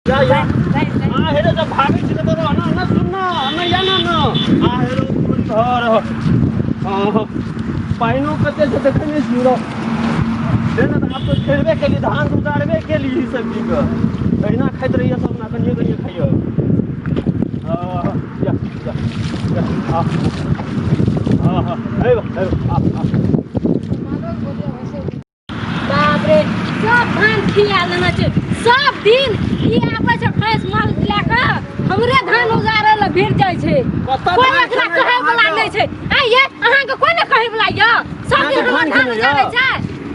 या या आ हेरे जब भागै छी तऽ ना ना सुन ना ना या ना ना आ हेरो घर हँ पानिओ कते छै देखै नहि छी रौ से ने तऽ आब तऽ खेबे केली धान तऽ उतारबे केली ई सब चीजके अहिना खाइत रहिए सब ना कनिए कनिए खाइए हँ या या या आ हँ हँ हे हे आ आ बाप रे सब धान खिया लेने छै सब दिन ई आबै छै भैंस माल लए कऽ हमरे धान उगारै लए भिड़ जाइ छै कतऽ कोइ धान एकरा खेनाइ कहै वला अहाँके? नहि छै आ ये अहाँके कोइ नहि कहै वला यऽ सब दिन अहाँके हमर धान धान खेनाइ उगारै यऽ? छै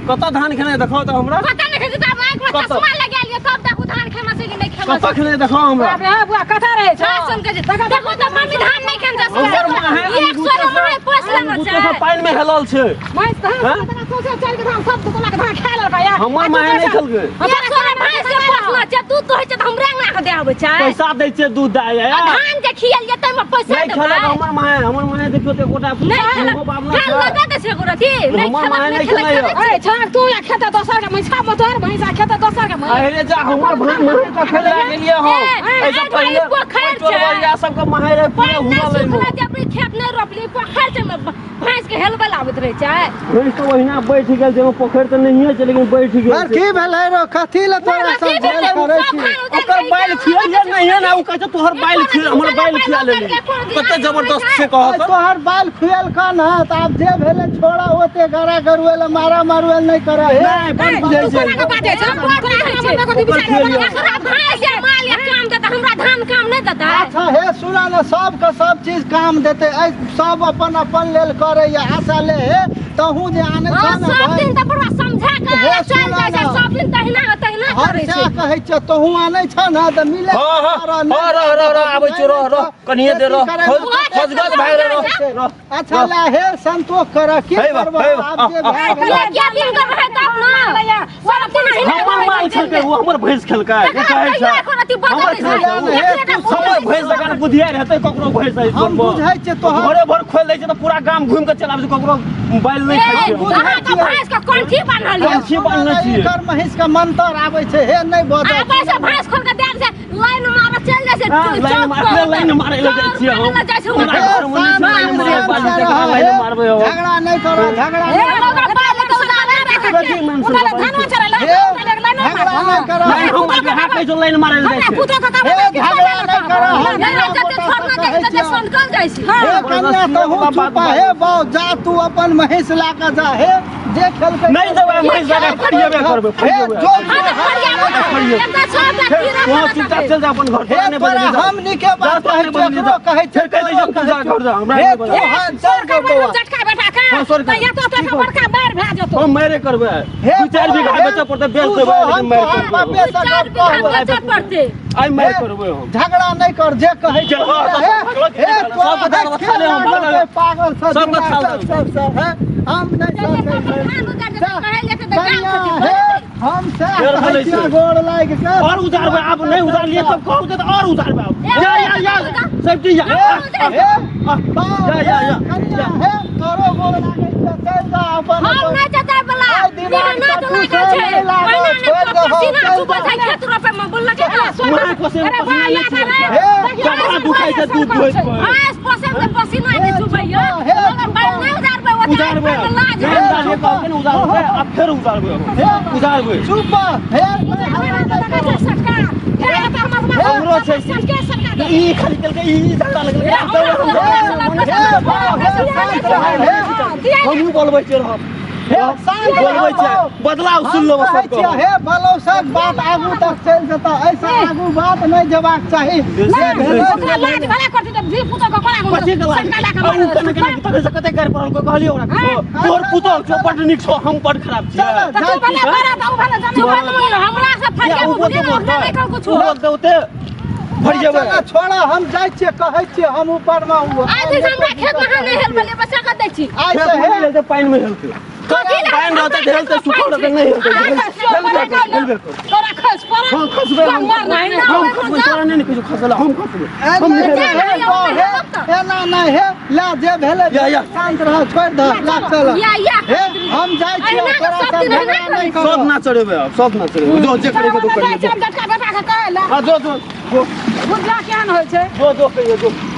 कतऽ धान खेनाइ देखाउ तऽ हमरा पता नहि खेतै तऽ आँखिमे कतऽ? चश्मा लगायल यऽ तब देखू धान खेमा छै कि नहि खेमा कतऽ छै खेनाइ देखाउ हमरा बाप रे हाँ बुआ कथा रहै छौ हाँ, सुन के जे देखू तऽ मम्मी धान नहि खेन हमर माँ है एक सौ रुपया पोस लेना अंगूठे छै से पानि में हेलल छै भैंस धान हाँ? सब सौंसे चल के धान सब तोला के धान खा लेलकै या हमर माँ नहि खेलकै एक सौ रुपया भैंस के पोसना छै तू तो होइ छै तऽ हमरे अंगना के दे आबै छै पैसा दै छै दूध दै आ धान जे खियल जेतै ओहिमे पैसा नहि देबै खेलक हमर माँ हमर माँ देखियौ तऽ एकोटा नहि खेलक मुँहो बाबला धान छै। लगा दै छै एगो रति नहि हमर खेलक माय नहि नहि खेलक खेलैए। खेलक अरे छाक तू या खेते दोसर के भैंसा मोतोर भैंसा खेते दोसर के भैंस अरे जा हमर भाई माहे का खेले गेलिए हम ए, एहिसँ ए, पहिले भाई, पोखरि ओहि चोरबरिया छै। सबके माहे रहे पूरे पानि नहि हुलल एहिमे सुखलै जे अपने खेत नहि रोपली पोखरि छै ओहिमे भैंस के हेलबै लए आबैत रहै छै भैंस तऽ ओहिना बैठ गेल छै पोखरि तऽ नहिए छै लेकिन बैठ गेल पर की भेलै रो कथी लए तोरा सब झेल करै छी ओकर बैल खियलिए नहिए ने ओ कहै छै तोहर बैल खिया हमर बैल खिया लेली कते जबरदस्त से कहत तोहर बाल खुएल का ना तऽ आब जे भेलै छोड़ा ओते गरा गरुए लए मारा मारुए नहि करै हे नहि बड़ बुझै तू छै कोना के बाजै छौ ओकर खियलिए एकरा भैंस या माल या काम देता हमरा धान काम नहि देता अच्छा हे सुना ने सबके सब चीज काम देतै ऐ सब अपन अपन लेल करैया आशा ले हे तहूँ जे आनै हाँ, छह ने सब भाइ दिन तऽ बुढ़वा समझा के हे, चल सुना जाइ छै ना। सब दिन तहिना तहिना हर करै छै सएह कहै छियौ तहूँ आनै छह ने तऽ मिले हाँ हाँ हाँ रह रह रह आबै छियौ रह रह कनिए देर रह खजगज भाइ रह रह अच्छा ला हे संतोष कर की हे बा, करबह हे बा, आब जे आ, आ, भए गेलै क्या दिन कर रहे तब ना सब दिन अहिना हमर माल खेलकै ओ हमर भैंस खेलकै ओ कहै छै हमर खेलकै ओ। हमर भैंस जकाँ बुधिया रहतै ककरो भैंस है हम बुझै छियै तोहर घरे भर खोलि दै छै तऽ पूरा गाम घुमि कऽ चलि आबै छै ककरो बैल नहि खाइ छै अहाँके भैंस के कंठी बान्हल यऽ कंठी बान्हने छियै। एकर महींस के मंतर आबै छै हे नहि बजै आबै छै भैंस खोल के देख छै लाइन मारे चलि जाइ छै हाँ, लाइन चौक मारे पर। लाइन मारे लए जाइ छियै हम चौक पर जाइ छै हमरा घरमे नहि छै लाइन मारे वाली जकरा लाइन मारबै हम झगड़ा नहि करो झगड़ा ए, नहि मगर बाल के उजाला राखै छै। कथी मन उतारे धान चढ़ै हे, झगड़ा नहि करो लाइन हम अहाँ कहै छौ लाइन मारे लए जाइ छै पुतो के हे झगड़ा नहि करो हम नहि, नहि, जते छोड़ना जाइ छै, तते सनकल जाइ छै। हे कन्या तहूँ चुप हे बाउ जा तू अपन महींस ला कऽ जा हे जे खेलकै नहि जेबै महींस लए कऽ फरियेबे करबै हे फरियेबै जो हाँ, तऽ फरियाबो ना। एतऽ सबटा कीड़ा वहाँ पड़त चुपचाप छै। चल जा अपन घर हे तोरा नहि तोरा बजबै जा। हम नीके बात जा, तोरा कहै नहि छियौ बजबै एकरो जा। कहै फेर कहि दै छियौ तू जा घर जा हमरा हे नहि तू बजबै हाँ चल गो बौआ झटका बैठा के हाँ, सॉरी, तऽ या तो तो बड़का मार भए जेतौ हम मारे करबै हे दू चारि बीघा हे, बेचऽ पड़तै बेच तू देबै जो लेकिन हम मारि तोहर करबै बापे से चारि गप बीघा कहबै। बेचऽ पड़तै। आइ मारि करबै हम झगड़ा नहि कर जे कहै चल, हाँ, हे हे सब तोरा बता हे, देबो, के खाले हम, लागल छै पागल सब सब बता सब देबो। सब सब हे हम नहि जते सकै सब छी। धान उजाड़ जेतै, जा, कहल जेतै तऽ गाल कन्या, खसी हे पड़तै। हम सएह फेर कहै बोलै छियौ छै। गोर लागि के और उजाड़बै आब नहि उजाड़लियै तब कहलकै तऽ और उजाड़बै आब या या या सेफ्टी या हे हे बाप, या, या, या। कन्या हे तोरो गोर लागै छै चलि जा अपन हम अपन नहि जेतै बला आइ दिमाग मेहनत कतू लागल से छै नहि लागल, पहिने नहि छोड़ि दहो, पसीना चलि चुबै जा। छै खेत रोपै मे बोललकै ना माँ पोसे अरे पसीना बा, नहि या चुबै रे। छै कपड़ा दुखाइ छै दूध दुहैत पर भैंस पोसै मे पसीना नहि चुबै यौ हे, मगर बैल नहि उजाड़बै ओते उजाड़बै आँखि लाज नहि होइत उजाड़लियै कहलकै ने उजाड़बै आब फेर उजाड़बै हम हे उजाड़बै चुप हे हमरो छै ई खाली केलकै ई झगड़ा लगलै हमहूँ बोलबै छियै रहब हे शांत बोलबै छियै बदलाव सुन लेबै कहै सबके छियै हे भलो सब बात आगू तक चलि जेतऽ एहिसँ आगू बात नहि जेबाक चाही से भेलै कथी के लाज आ उ केना केना तखन से कते गारि पड़ल कहलियै ओकरा किछो तोहर पुतोह छौ बड्ड नीक छौ हम बड्ड खराब छियै हमरा से किया फरिया उ बोलतै ओकरा नहि कहू कुछो उ बोलतै ओते भरि जेबै चल, छोड़ा हम जाइ छियै कहै छियै हम ऊपर मे आइ दिन हमरा खेत में नहि हेलबै बच्चा के दै छी आइ खेत तऽ मे हे नहि हेलतै पानि मे हेलतै कथी लए? पानि रहतै तऽ हेलतै सुखल रहतै नहि हेलतै हेलबे कर हेलबे कर हाँ खसबै हम हम खसबै तोरा नहि ने किछो खसला हम खसबै हम नहि एना हेलबै। नहि हे, एना नहि हे ला जे भेलै या, या। शांत रह छोड़ि दह ला चल या या हे हम जाइ छियै अहिना तोरा सब सब दिन झगड़ा अहिना नहि सब करब ना चढ़ेबै आब सब ना चढ़ेबै जो जे करेके तो करिए जो। जाके कह ले। हाँ, जो जो जो। बुझला केहन होइ छै। जो जो कहियो जो।